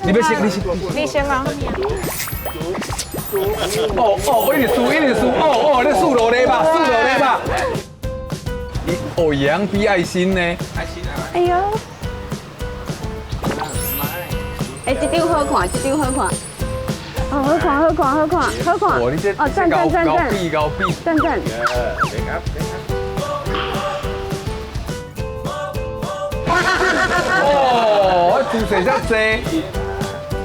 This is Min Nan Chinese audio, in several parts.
你欲先，你先。你先啊。哦哦，一直輸，一直輸，哦哦，你輸落來吧，輸落來吧。伊哦，會比愛心呢。哎呦！哎，這張好看，這張好看。哦，好看，好看，好看，好看。哦，你這哦，讚讚讚高讚。比高比。讚讚。哦，姿勢遮濟。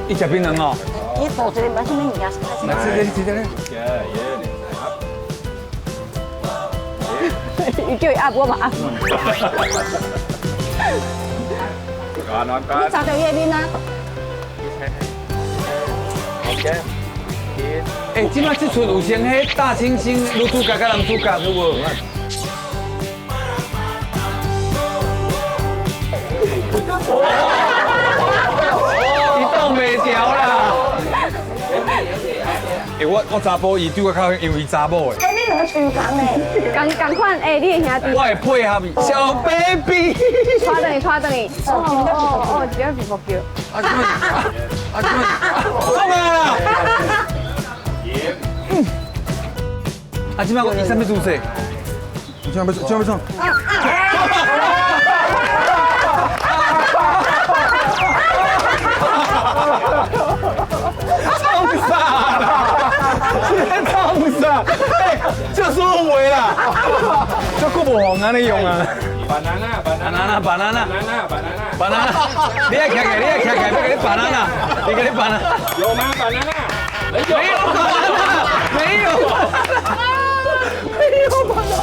伊食檳榔哦。你肚子裡沒什麼物件。來，吃這，吃這。伊叫伊壓，我嘛壓。你照著伊的面啊！欸，這擺這齣有成彼大猩猩女主角佮男主角，有無？伊擋袂牢啦！欸，我查埔伊對我較好，因為伊查某的。欸，你兩個相仝的。仝仝款，欸，你的兄弟。我會配合伊，小 baby。拖轉去，拖轉去。哦哦哦，這是目叫。啊，啊，創啊啦！啊，這擺伊啥物姿勢？這樣欲這樣欲創？創啥啦？這創啥？欸，這舒服啦，這久無予按呢用啊。banana banana banana banana，你愛徛起來，你愛徛起來，欲共你 banana，你共你 banana。有嗎？banana？沒有 banana，沒有。沒有 banana。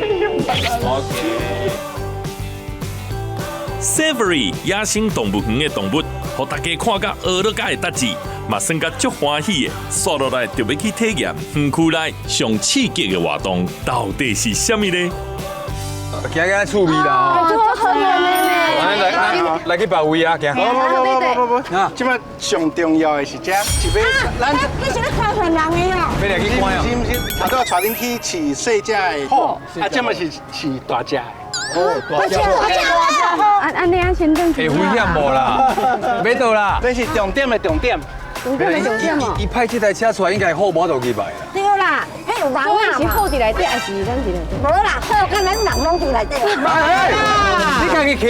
沒有 banana。 Safari 野生動物園的動物，予大家看甲學了才會得志，嘛算甲足歡喜的。煞落來就欲去體驗園區內上刺激的活動，到底是啥物呢？行行趣味啦！哦，足好玩的呢。來來來去別位啊，行。不不不不不，這擺上重要的是這，是欲咱。你是咧開騙人的哦？欲來去看哦。不是不是，頭拄仔帶恁去飼細隻的，啊，這擺是飼大隻的。哦，大隻。按按呢啊，先轉。會危險無啦？欲倒啦？這是重點的重點。重點的重點哦。伊派這台車出來，應該好無就入來啦。對啦，彼有人啊。是好佇內底，還是咱佇內底？無啦，好佮咱人攏佇內底。哎，你家己去？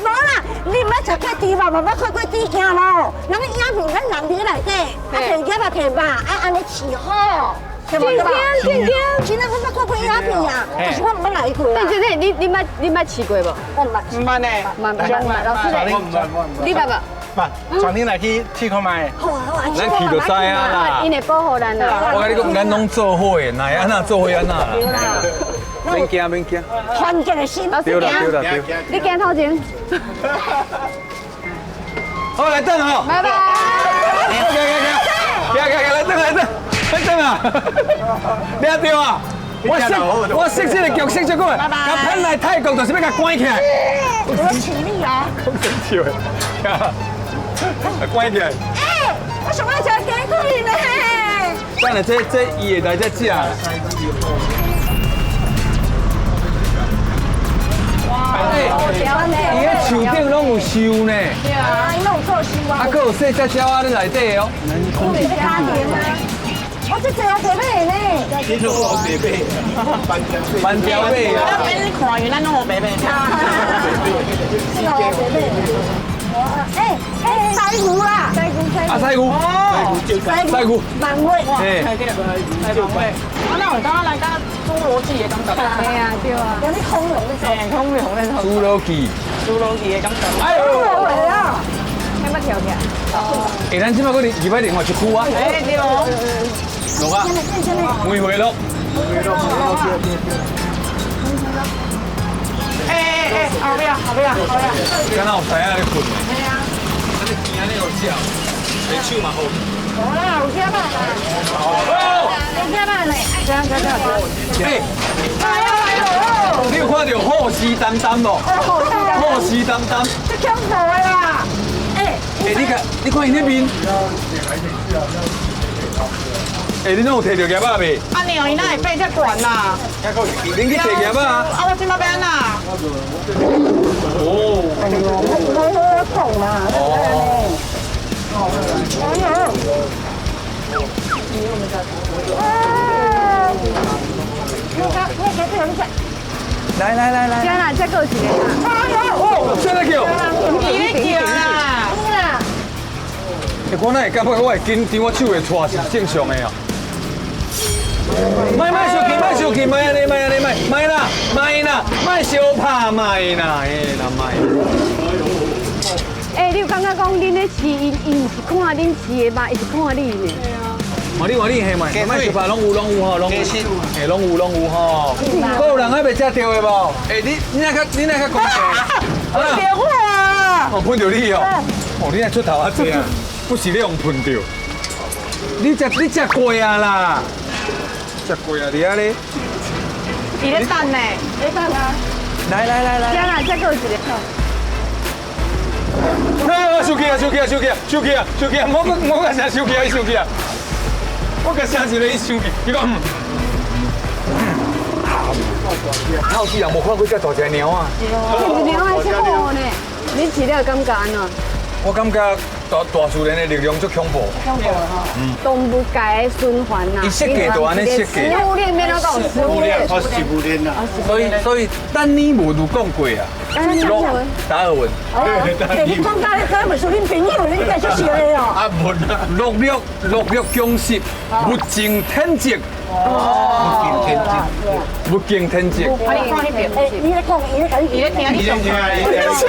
無啦，你毋捌食過豬肉，嘛毋捌看過豬行路。人影片，咱人佇內底，啊，提葉啊提肉，啊，按呢飼好。真驚真驚！真的，我捌看過影片啊，但是我毋捌來過。對對對，你捌試過無？我毋捌。毋捌呢？毋捌，老師咧。你捌無？捌，帶恁來去試看覓。好啊好啊，咱去就知啊啦。𪜶會保護咱啦。我共你講，咱攏做伙的，哪會按怎做伙按怎啦。免驚免驚。團結的心。對啦對啦對。你行頭前。好，來轉吼。拜拜。行行行，行行行，來轉來轉，來轉啊！掠著啊！我識這個角色這久的，共騙來泰國就是欲共關起來。我飼你啊！講真笑的，關起來。欸，我上愛食雞腿呢。等下，這伊會來這食。哇！伊彼樹頂攏有樹呢。對啊，伊攏有做樹啊。啊，閣有細隻鳥仔佇內底哦。我袂家庭啊，我這濟啊濟馬呢。這做烏白馬，斑條馬啊。咱免看，因為咱攏烏白馬。這個烏白馬。哎哎，西湖啦，西湖西啊，西湖，西湖，万尾，嘿，对，西湖。啊，那有当来到侏罗纪的感觉。对啊，對啊。有啲恐龍咧做，恐龍咧做。侏羅紀。侏羅紀的感覺。哎呦！啊！欲跳起來。欸，咱這擺閣入去另外一區啊。哎，對哦。落啊。梅花鹿。哎哎哎，後壁後壁後壁。敢若有狮仔咧睏。對啊。啊，你行咧有食，下手嘛好。無啦，有啥嘛啦？有啥嘛咧？這樣這樣。哎。哎呦哎呦！你有看著虎視眈眈無？虎視眈眈。這恐怖的啦！哎。欸，你看，你看𪜶彼面。欸，你攏有提著葉仔未？啊娘，伊哪會爬遮懸啦？恁去提葉仔啊？啊，我這擺欲按怎？哦。哎呦，無好講啦。哦。互你食。來來來來。這啦，這閣有一个啦。哦，這咧叫。伊咧叫啦。啦。欸，我哪會感覺我會緊張，我手會掣是正常的哦。莫莫生氣，莫生氣，莫按呢，莫按呢，莫莫啦，莫啦，莫相拍，莫啦，嘿啦，莫。欸，你有感覺講恁咧飼伊，伊毋是看恁飼的肉，伊是看你呢？哦，你看你嘿嘛，莫相拍，攏有攏有吼，攏有，嘿，攏有攏有吼。閣有人還袂食著的無？欸，你若較講濟。噴著我啊！哦，噴著你哦。哦，你若出頭較濟啊，不是你予噴著。你食過啊啦？食過啊，佇遐咧。伊咧等呢，咧等啊！來來來來。這啦，這閣有一個。啊！生氣啊！生氣啊！生氣啊！生氣啊！生氣啊！我我共聲生氣啊！伊生氣啊！我共聲一个伊生氣，伊講。透世人無看過遮大隻貓仔。這貓仔是好呢，你飼了感覺按怎？我感覺大自然的力量足恐怖。恐怖吼。動物界的循環啊。伊設計就按呢設計。食物鏈免怎講？食物鏈。哦，食物鏈啊。所以，丹尼文有講過啊。丹尼文。達爾文。哦，你講到你根本是恁朋友，你介紹的哦。啊，文啊。弱肉弱肉強食，物競天擇。哦，物競天擇。物競天擇。啊，你看彼邊。欸，你咧講，伊咧共你。伊咧聽你上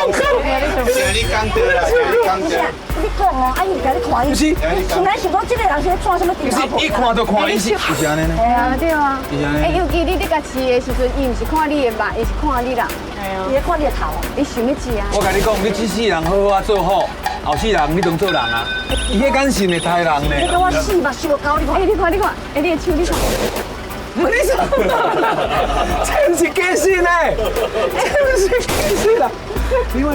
課。你聽你講對啦，聽你講對。你講哦，啊伊共你看伊。不是。想來想講，這個人是咧創啥物？不是，伊看就看伊是，是按呢呢。對啊，對啊。是按呢。欸，尤其你咧共飼的時陣，伊毋是看你的肉，伊是看你人。係啊。伊咧看你的頭。伊想欲食啊。我共你講，你這世人好好仔做好，後世人你當做人啊。伊彼眼神會刣人呢。你共我死目相交，你看。欸，你看，你看，欸，你的手，你看。你什麼？這毋是假信呢？這毋是假信啦！你看。